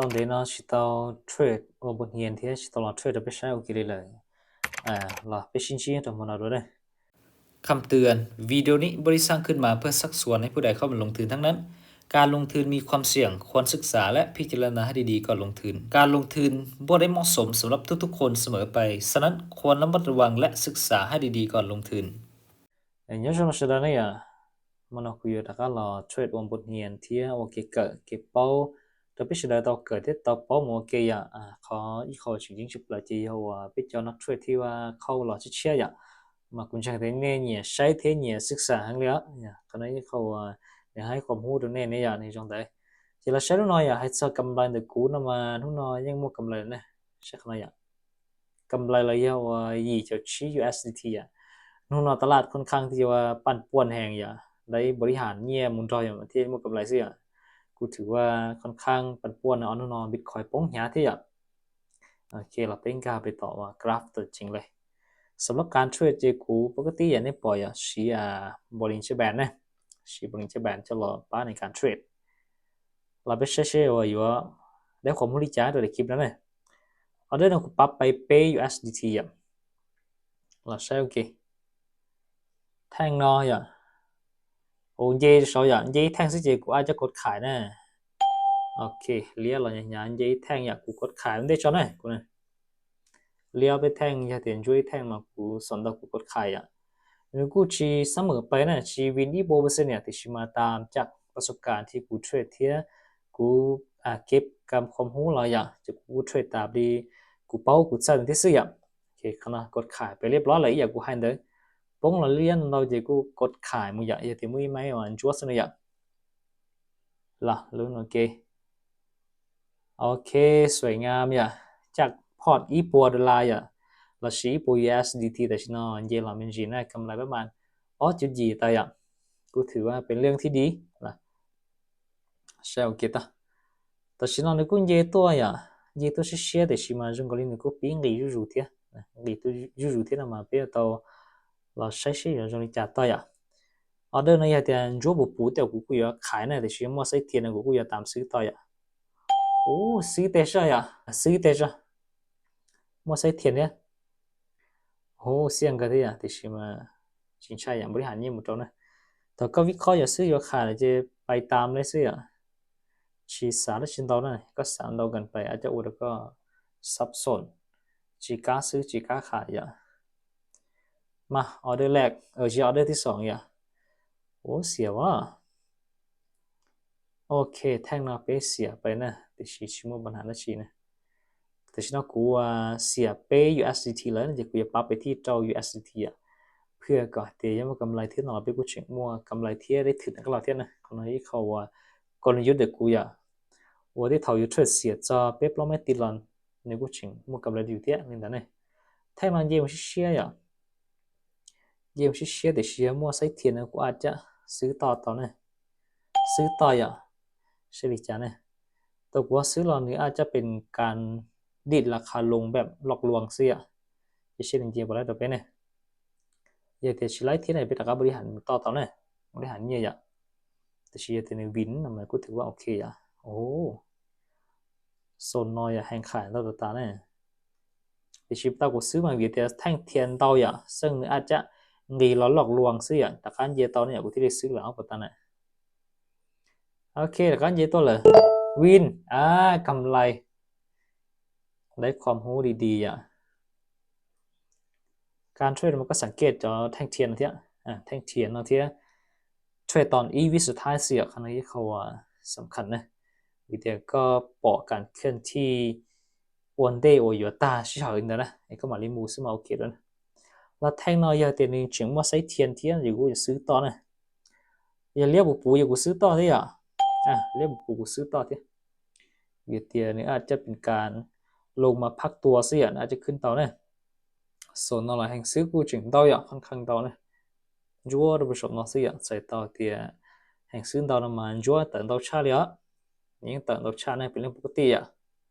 ຕອນເດເນາະ ຊິເຕົາເທຣດ ໂອບົດຮຽນທີ່ຊິເຕົາລອງເທຣດໄປໃຊ້ໂອເຄເລີຍ ອາ ລອໄປຊິນຊີຕອນໝົດເອົາດ້ວຍເດີ. ຄຳເຕືອນ, ວິດີໂອນີ້ບໍ່ໄດ້ສ້າງຂຶ້ນມາເພື່ອຊັກຊວນໃຫ້ຜູ້ໃດເຂົ້າມາລົງທຶນທັງນັ້ນ. ການລົງທຶນມີຄວາມສ່ຽງ, ຄວນສຶກສາ ແລະ ພິຈາລະນາໃຫ້ດີໆກ່ອນລົງທຶນ. ການລົງທຶນບໍ່ໄດ້ເໝາະສົມສຳລັບທຸກໆຄົນສະເໝີໄປ, ສະນັ້ນຄວນລະມັດລະວັງ ແລະ ສຶກສາໃຫ້ດີໆກ່ອນລົງທຶນ. ເອີ ໂຍຊະມາຊະດາເນຍ ມານອກກຸໂຍຕາກາລໍເທຣດອວມບົດຮຽນເທຍໂອເກເກີເກັບເປົ້າ ຕະປິດສະດາຕອກເກີດເທດຕອກເປົ້າໂມເກຍະ ອາ ຂໍອີກຂໍຈິງຈິງຊິບລາເຈຍວາ ເປັນເຈົ້ານັກເທຣດທີ່ວ່າເຂົາຫຼໍຊິເຊຍຍະ ມາກຸນແຈງເທເນຍ ໃຊ້ເທເນຍສຶກສາຫັ້ນເລີຍຍະ ຂະໜາດນີ້ເຂົາວ່າຢາກໃຫ້ຄວາມຮູ້ໂຕເນຍນີ້ຍະ ນີ້ຈັ່ງໃດ ເຈລະໃຊ້ໜ້ອຍຍະ ໃຫ້ຊອກກຳໄລເດີກູນຳມາໜ້ອຍຍັງບໍ່ກຳໄລນະ ໃຊ້ຂະໜາດຍະ. ກຳໄລລະຍະວ່າ ຍີ່ສິບສີ່ ຢູເອສດີທີ ອະ ໜູນອນຕະຫຼາດຂ້ອນຂ້າງທີ່ວ່າປັ່ນປ່ວນແຮງຢາ ໄດ້ບໍລິຫານເຫຍໝູນທອຍທີ່ໝົດກຳໄລເສຍ ກູຖືວ່າຂ້ອນຂ້າງປັ່ນປ່ວນອອນໜູນອນບິດຄອຍປົງຫຍາທີ່ຢາ ໂອເຄ ລະເປັນກາໄປຕໍ່ວ່າກຣາຟຕົວຈິງເລີຍ. ສຳລັບການເທຣດເຈກູ ປົກກະຕິຢາໃນປ່ອຍຢາ ຊີ ອາ ໂບລິງຈະແບນນະ ຊີໂບລິງຈະແບນຈະລໍປ້າໃນການເທຣດ ລະເປັນເຊເຊວ່າຢູ່ວ່າ ໄດ້ຄວາມຮູ້ລິຈາໂຕໃດຄລິບນັ້ນນະ. ອອເດີນຳກູປັບໄປເປຢູເອສດີທີ ອະ ລະໃຊ້ໂອເຄ ແທ່ງນອຍອະ ໂອເຢຊອຍອະ ເຢແທ່ງຊິເຈກູອາດຈະກົດຂາຍນະ ໂອເຄ ເລຍລະຍາຍາເຢແທ່ງຍາ ກູກົດຂາຍມັນເດຊອນນະ ກູນະ ລຽວໄປແທ່ງ ຢາກເຫັນຈຸ້ຍແທ່ງມາ ກູສອນດອກ ກູກົດຂາຍອະ ໜຶ່ງກູຈີສະເໝີໄປນະ ຈີວິນອີໂບເປີເຊັນເນຍ ທີ່ຊິມາຕາມຈາກປະສົບການທີ່ກູເທຣດເທຍ ກູ ອາ ເກັບກຳຄວາມຮູ້ຫຼາຍຢ່າງ ຈາກກູເທຣດຕາມທີ່ກູເປົ້າ ກູໃຊ້ທີ່ຊື້ອະ ໂອເຄ ຂະນາດກົດຂາຍໄປລຽບຮ້ອຍລະ ອີກຢ່າງກູໃຫ້ເດີ ປົງລະລຽນເຮົາຈະກູກົດຂາຍມື້ຢາ ຢ່າເຕັມມື້ໄມ້ວ່າຈົວສະເນຍ ລະລຸ້ນ ໂອເຄ ໂອເຄ ສວຍງາມຢາ ຈາກພອດອີປົວໂດລາຢາ ລະຊີປົວຢູເອສດີທີ ແຕ່ຊິນອນເຢລາເມັນຈີນະ ກຳໄລປະມານ ອໍ ຈຸດຢີຕາຢາ ກູຖືວ່າເປັນເລື່ອງທີ່ດີລະ ໃຊ້ໂອເຄຕາ ແຕ່ຊິນອນໃນກຸນເຢຕົວຢາ ເຢຕົວເຊຍ ແຕ່ຊິມາຈຸງກອລິນໃນກຸປີງລີຢູຢູເທຍ ງລີຢູຢູເທຍນຳມາເປໂຕ ລະໃຊ້ເຊຍຈຸງລິຈາຕາຢາ ອອເດີນະຍາແຕ່ຈົວບໍ່ປູແຕ່ກູກູຢາຂາຍນະ ແຕ່ຊິມົວໃຊ້ທຽນນະ ກູກູຢາຕາມຊື້ຕໍ່ຢາ ໂອ້ ຊື້ແຕ່ຊະຢາ ຊື້ແຕ່ຊະ ມົວໃຊ້ທຽນເນຍ ໂອ້ ສຽງກະເທຍ ແຕ່ຊິມາຈິງໃຊ້ຢາ ບໍລິຫານຍິງບໍ່ຕົງນະ ແຕ່ກໍວິເຄາະຢາຊື້ຢາຂາຍ ຈະໄປຕາມເລີຍຊື້ຢາ ຊີສາມແລະຊິນເດົານະ ກໍສາມເດົາກັນໄປ ອາດຈະໂອດແລ້ວກໍສັບສົນ ຈີກ້າຊື້ຈີກ້າຂາຍຢາ ມາ ອອເດີແລກ ເອີ ຊິອອເດີທີສອງຢາ ໂອ້ ເສຍຫວາ ໂອເຄ ແທ່ງນອກເປເສຍໄປນະ ແຕ່ຊີຊິມົວບັນຫານະຊີນະ ແຕ່ຊິນອກກູວ່າເສຍເປຢູເອສດີທີແລ້ວ ຈະກູຢາປັບໄປທີ່ເຕົາຢູເອສດີທີອະ ເພື່ອກໍເຕຍາມວ່າກຳໄລເທຍນອກເປກູເຈັງມົວກຳໄລເທຍໄດ້ຖືກນະກະລາວເທຍນະ ຂອງນອກນີ້ເຂົາວ່າ ກົນລະຍຸດເດກູຢາ ໂອເດເທົາຢູເທຣດເສຍຈາເປັບລອມແມດຕິລອນ ໃນກູເຈັງມົວກຳໄລຢູ່ເທຍ ນີ້ນະ ແທ່ງນອກເຢມັນຊິເຊຍຢາ ເຢມຊິເຊຍແຕ່ເຊຍມົວໃຊ້ທຽນ ກູອາດຈະຊື້ຕໍ່ເຕົານະ ຊື້ຕໍ່ຢາ ເຊລີຈານະ ໂຕກູວ່າຊື້ລອນນີ້ອາດຈະເປັນການດີດລາຄາລົງແບບຫຼອກລວງເສຍ ຈະເຊນເຈບໍ່ໄດ້ຕໍ່ໄປນະ ຢາກແຕ່ຊິໄລ່ທຽນໃຫ້ເປັນຕາກາບໍລິຫານຕໍ່ເຕົານະ ບໍລິຫານເຍຍຢາ ແຕ່ຊິເຮັດໃຫ້ໃນວິນນຳ ກໍຖືວ່າໂອເຄຢາ ໂອ້ ໂຊນນ້ອຍຢາ ແຮງຂາຍຕໍ່ຕາຕານະ ແຕ່ຊິຕາກູຊື້ມາເວຍແຕ່ແທ່ງທຽນເຕົາຢາ ເຊິ່ງອາດຈະມີລອນຫຼອກລວງຊື້ຢາ ຕາການເຢເຕົານີ້ ກູທີ່ໄດ້ຊື້ແລ້ວເອົາປະຕານະ ໂອເຄ ຕາການເຢຕົວເລີຍ ວິນ ອາ ກຳໄລ ໄດ້ຄວາມຮູ້ດີໆຢາ ການເທຣດມັນກໍສັງເກດຈາກແທ່ງທຽນເນາະເທຍ ອາ ແທ່ງທຽນເນາະເທຍ ເທຣດຕອນອີວິສຸດທ້າຍເສຍ ຂະນະທີ່ເຂົາວ່າສຳຄັນນະ ວິທະຍາກໍເປາະການເຄື່ອນທີ່ one day or your time ຊິເຮົາອີກແລ້ວນະ ໄອ້ກໍມາລີມູຊຶມາໂອເຄແລ້ວນະ ລະແທ່ງນ້ອຍຢາເຕໜຶ່ງຈຶງມາໃຊ້ທຽນທຽນ ຢາກູຈະຊື້ຕໍ່ນະ ຢາລຽວບໍ່ປູ ຢາກູຊື້ຕໍ່ເທຍ ອາ ລຽວບໍ່ປູ ກູຊື້ຕໍ່ເທຍ ວຽດເຕຍນີ້ອາດຈະເປັນການລົງມາພັກຕົວເສຍ ອາດຈະຂຶ້ນເຕົານະ ໂຊນນອນລະແຮງຊື້ກູຈຶ່ງເຕົາຢາ ຂ້ອນຂ້າງເຕົານະ ຢູ່ວ່າທ່ານຜູ້ຊົມເນາະ ເສຍໃສ່ເຕົາເຕຍ ແຮງຊື້ເຕົານຳມາ ຢູ່ວ່າເຕີນເຕົາຊາເລີຍ ຍັງເຕີນເຕົາຊານະ ເປັນເລື່ອງປົກກະຕິຢາ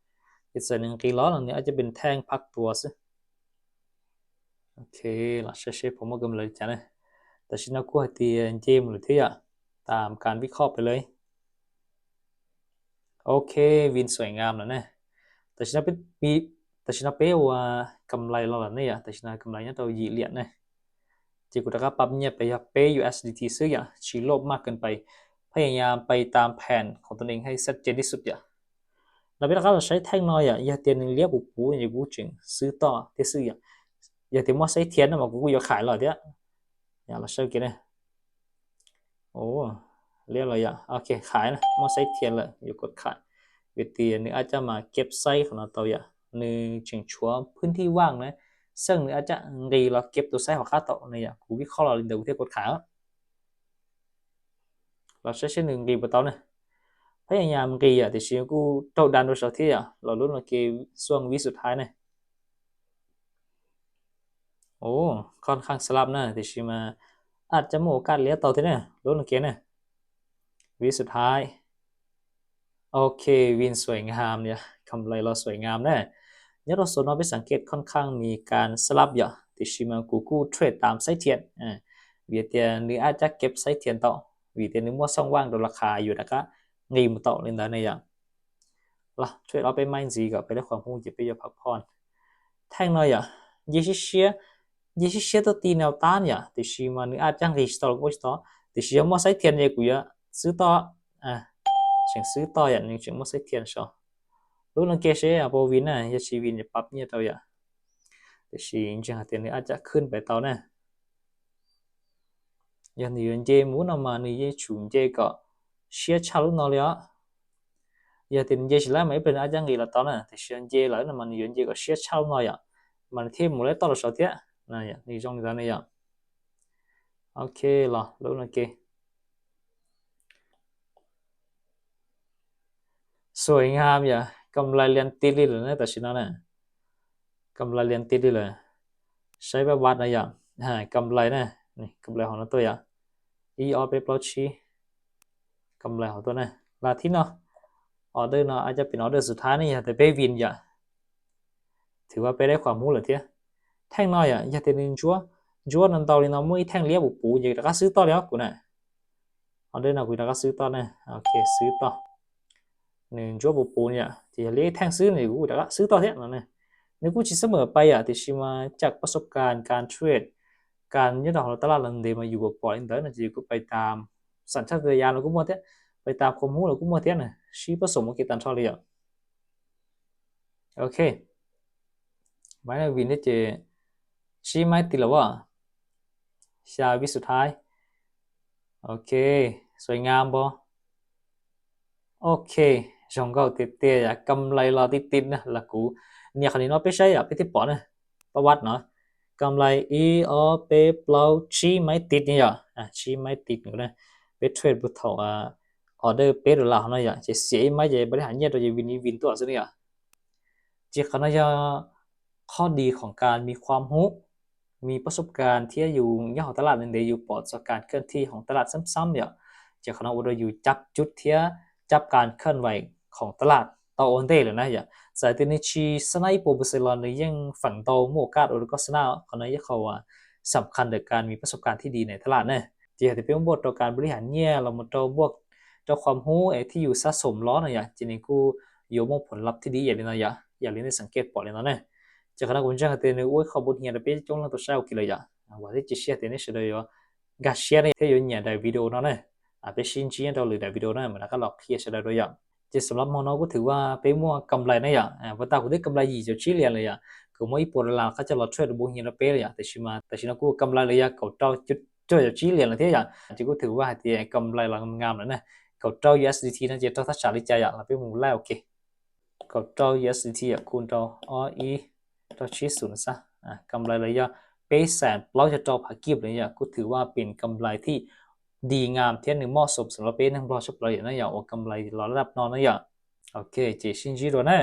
ເຮັດໃສ່ໜຶ່ງກີລອນນີ້ອາດຈະເປັນແທ່ງພັກຕົວຊະ ໂອເຄ ລະເຊເຊ ຜົມວ່າກຳໄລຈະນະ ແຕ່ຊິນາກູໃຫ້ເຕຍເຈມຫຼືເທຍ ຕາມການວິເຄາະໄປເລີຍ ໂອເຄ ວິນສວຍງາມແລ້ວນະ. ແຕ່ຊິນະເປັນ ແຕ່ຊິນະເປັນວ່າກຳໄລລາວລະນີ້ອະ ແຕ່ຊິນະກຳໄລຍາດເອົາຢີຫຼຽນນະ. ຈະກູຕະກະປັບເນຍໄປເປ USDT ຊື້ຢາ ຊິໂລບມາກເກີນໄປ. ພະຍາຍາມໄປຕາມແຜນຂອງຕົນເອງໃຫ້ຊັດເຈນທີ່ສຸດຢາ. ລະເວລາເຮົາໃຊ້ແທ່ງນ້ອຍອະ ຢ່າເຕັນລຽບປູໆ ຢ່າກູຈຶ່ງຊື້ຕໍ່ທີ່ຊື້ຢາ. ຢ່າເຕັນໝໍ້ໃຊ້ທຽນນະ ມາກູຢາກຂາຍຫຼອຍເດ. ຢ່າລະໃຊ້ກິນນະ. ໂອ້ ລຽບລະຢາ ໂອເຄ ຂາຍນະ ໝໍ້ໃຊ້ທຽນລະ ຢ່າກົດຂາຍ. ເວເຕຍໜຶ່ງອາດຈະມາເກັບໄຊຂອງເຮົາເຕົາຢາ ໜຶ່ງຈຶ່ງຊົວພື້ນທີ່ວ່າງນະ ເຊິ່ງໜຶ່ງອາດຈະລີລອເກັບໂຕໄຊຂອງຂ້າເຕົາໃນຢາ ກູວິເຄາະລະເດີນເວເຕຍກົດຂາຍ. ລາວໃຊ້ເຊັ່ນໜຶ່ງລີບໍ່ເຕົານະ ພະຍາຍາມລີອະ ແຕ່ຊິກູໂຕດັນໂດຍສາວເທຍ ລາວລຸ້ນລະເກຊ່ວງວິສຸດທ້າຍນະ. ໂອ້ ຂ້ອນຂ້າງສະຫຼັບນະ ແຕ່ຊິມາອາດຈະມີໂອກາດເລຍເຕົາເທຍນະ ລຸ້ນລະເກນະ ວິສຸດທ້າຍ. ໂອເຄ ວິນສວຍງາມເນຍ ກຳໄລລາວສວຍງາມນະ. ຍອດໂອໂຊນເຮົາໄປສັງເກດຂ້ອນຂ້າງມີການສະຫຼັບຢາ ແຕ່ຊິມາກູກູເທຣດຕາມໄຊທຽນ ອາ ເວເຕຍໜຶ່ງອາດຈະເກັບໄຊທຽນເຕົາ ເວເຕຍໜຶ່ງໝົດຊ່ອງວ່າງໂດລາຄາຢູ່ ແລ້ວກະລີມາເຕົາເລີຍນະ ໃນຢາ ລະເທຣດອອກໄປໄມ້ຈີກະໄປໄດ້ຄວາມຮູ້ ຈະໄປຢູ່ພັກຜ່ອນ. ແທ່ງນ້ອຍຢາ ເຢຊິເຊຍ ເຢຊິເຊຍໂຕຕີແນວຕ້ານຢາ ແຕ່ຊິມາໜຶ່ງອາດຈະລີສະຕອບ ໂອສະຕອບ ແຕ່ຊິມາໃຊ້ທຽນເຢກູຢາ ຊື້ຕໍ່ ອາ ຈຶ່ງຊື້ຕໍ່ຢາ ຈຶ່ງມາໃຊ້ທຽນຊໍ ລຸ້ນລະເກເຊ ອາ ບໍ່ວິນນະ ເຢຊິວິນ ເຢປັບເນຍເຕົາຢາ ແຕ່ຊິຈິງຫາທຽນນີ້ອາດຈະຂຶ້ນໄປເຕົານະ. ຢາໜຶ່ງເຢໝູນອອກມາ ໜຶ່ງເຢຈູເຢກໍເຊຍຊາລຸນອລຍອ ຢາເຕັນເຢຊິໄລມາເປັນອາຈານເຢລະຕອນນະ ແຕ່ເຊຍເຢລະນະ ມັນຢູ່ເຢກໍເຊຍຊາລຸນອລຍອ ມັນເທມໝູໄລຕອນລະຊອເທຍນະ ຢານີ້ຊ່ອງນີ້ຕານນີ້ຢາ ໂອເຄ ລໍລຸ້ນ ໂອເຄ ສວຍງາມຢາ ກຳໄລລຽນຕິດລີ້ແຫຼະນະ ແຕ່ຊິນະນະ ກຳໄລລຽນຕິດລີ້ແຫຼະ ໃຊ້ແບບວັດນະຢາ ອາ ກຳໄລນະ ນີ້ກຳໄລຂອງນະໂຕຢາ ອີອອເປເປົາຊີ ກຳໄລຂອງໂຕນະ ລາທິນເນາະ ອອເດີເນາະ ອາດຈະເປັນອອເດີສຸດທ້າຍນີ້ຢາ ແຕ່ເປວິນຢາ ຖືວ່າເປໄດ້ຄວາມຮູ້ແລ້ວເທຍ ແທ່ງນ້ອຍຢາ ຢາເຕັນໜຶ່ງຈົວ ຈົວນຳເຕົາລີເນາະ ມີແທ່ງລຽບປູໆ ຢາກຕະກະຊື້ຕໍ່ແລ້ວກູນະ ອອເດີນະ ກູຕະກະຊື້ຕໍ່ນະ ໂອເຄ ຊື້ຕໍ່ ໜຶ່ງຈົວປູໆ ຢາ ທີ່ເລກແທ່ງຊື້ນີ້ ກູຕະກະຊື້ຕໍ່ແທ້ນະ ນີ້ກູຊິສະເໝີໄປຢາ ທີ່ຊິມາຈາກປະສົບການການເທຣດ ການຍອດຂອງຕະຫຼາດລອນເດນມາຢູ່ບໍ່ພໍນະ ທີ່ກູໄປຕາມສັນຊາດຕະຍານລະກູໝົດແທ້ ໄປຕາມຄວາມຮູ້ລະກູໝົດແທ້ນະ ຊີປະສົມໂອເກຕັນທອດເລີຍ ໂອເຄ ໄມ້ນະວິນເດເຈ ຊີ້ໄມ້ຕິດລະວະ ຊາວິສຸດທ້າຍ ໂອເຄ ສວຍງາມບໍ່ ໂອເຄ ຊ່ອງເກົ່າເຕະໆ ກຳໄລລະຕິດໆ ນະ ລະກູ ເນຍ ຄັນນີ້ເນາະ ເປໃຊ້ອະ ເປຕິປອນນະ ປະຫວັດເນາະ ກຳໄລ ອີອອເປເປົາ ຊີ້ໄມ້ຕິດນີ້ຢາ ອາ ຊີ້ໄມ້ຕິດນີ້ນະ ເປເທຣດບໍ່ເທົ່າ ອາ ອອເດີເປໂດລາເຮົານະຢາ ຈະເສຍອີໄມ້ ຈະບໍລິຫານຍຽດ ໂຕຈະວິນອີວິນຕົວຊະນີ້ຢາ ຈິກຂະນະຍາ ຂໍ້ດີຂອງການມີຄວາມຮູ້ ມີປະສົບການທີ່ຢູ່ຍາວຕະຫຼາດນັ້ນເດ ຢູ່ປອດຈາກການເຄື່ອນທີ່ຂອງຕະຫຼາດຊ້ຳໆ ຢາ ຈາກຂະນະໂອດຢູ່ຈັບຈຸດເທຍ ຈັບການເຄື່ອນໄຫວຂອງຕະຫຼາດ ເຕົາໂອນເດເລີຍນະຢາ ສາຍເຕນິຊີສະໄນໂປເປີເຊລອນ ຫຼື ຍັງຝັງເຕົາໂມກາດໂອກາສະນາ ຂະນະຍາເຂົາວ່າສຳຄັນໃນການມີປະສົບການທີ່ດີໃນຕະຫຼາດນະ ຈະເຮັດໃຫ້ເປັນບວກຕໍ່ການບໍລິຫານເງື້ອ ລະມາຕໍ່ບວກຕໍ່ຄວາມຮູ້ທີ່ຢູ່ສະສົມລໍນະຢາ ຈະນີ້ກູໂຍມອງຜົນລັບທີ່ດີຢ່າງນີ້ນະຢາ ຢ່າງນີ້ໄດ້ສັງເກດປອດເລີຍນະ ຈາກຄະນະກຸນຈັງເຕນໂອຍ ເຂົ້າບົດຮຽນເປັນຈົງເລື່ອງໂຕຊາວກິເລີຍຢາ ວ່າທີ່ຈະເຊຍເຕນເຊໂດຍ ກາເຊຍໃນເທໂຍເນຍໄດ້ວິດີໂອເນາະ ອາ ເປັນຊິນຈີໂດຫຼືໄດ້ວິດີໂອເນາະ ມັນກໍລອກເຄຍຊະໄດ້ໂດຍຢາ ເຈັດສຳລັບເຮົາເນາະ ກໍຖືວ່າເປັນໝວກກຳໄລນະຢາ ອາ ວ່າຕາກູໄດ້ກຳໄລຢີເຈົ້າຈີຫຼຽນເລີຍຢາ ຄືໝວກອີໂປລາລາ ເຂົາຈະລອດເທຣດບໍ່ເຫັນເປັນເລີຍຢາ ແຕ່ຊິມາ ແຕ່ຊິນະກູກຳໄລເລີຍຢາ ເຂົາເຈົ້າຈຸດເຈົ້າຈີຫຼຽນລະເທຍຢາ ຈິກູຖືວ່າທີ່ກຳໄລລະງາມໆລະນະ ເຂົາເຈົ້າຢູເອັສດີທີນະ ເຈົ້າທັກສາລິຈາຢາ ລະເປັນໝູໄລໂອເຄ ເຂົາເຈົ້າຢູເອັສດີທີອາ ຄູນຕໍ່ອໍອີຕໍ່ຊີສູນຊະ ອາ ກຳໄລເລີຍຢາ ເປັນແສນເກົ້າຈະຕໍ່ພາກິບເລີຍຢາ ກູຖືວ່າເປັນກຳໄລທີ່ ດີງາມທຽນໜຶ່ງ ເໝາະສົມສຳລັບເປັນໜຶ່ງບລັອກສະເປລຍນະຢາ ໂອ ກຳໄລລະດັບນອນນະຢາ ໂອເຄ ເຈຊິນຈີໂດນະ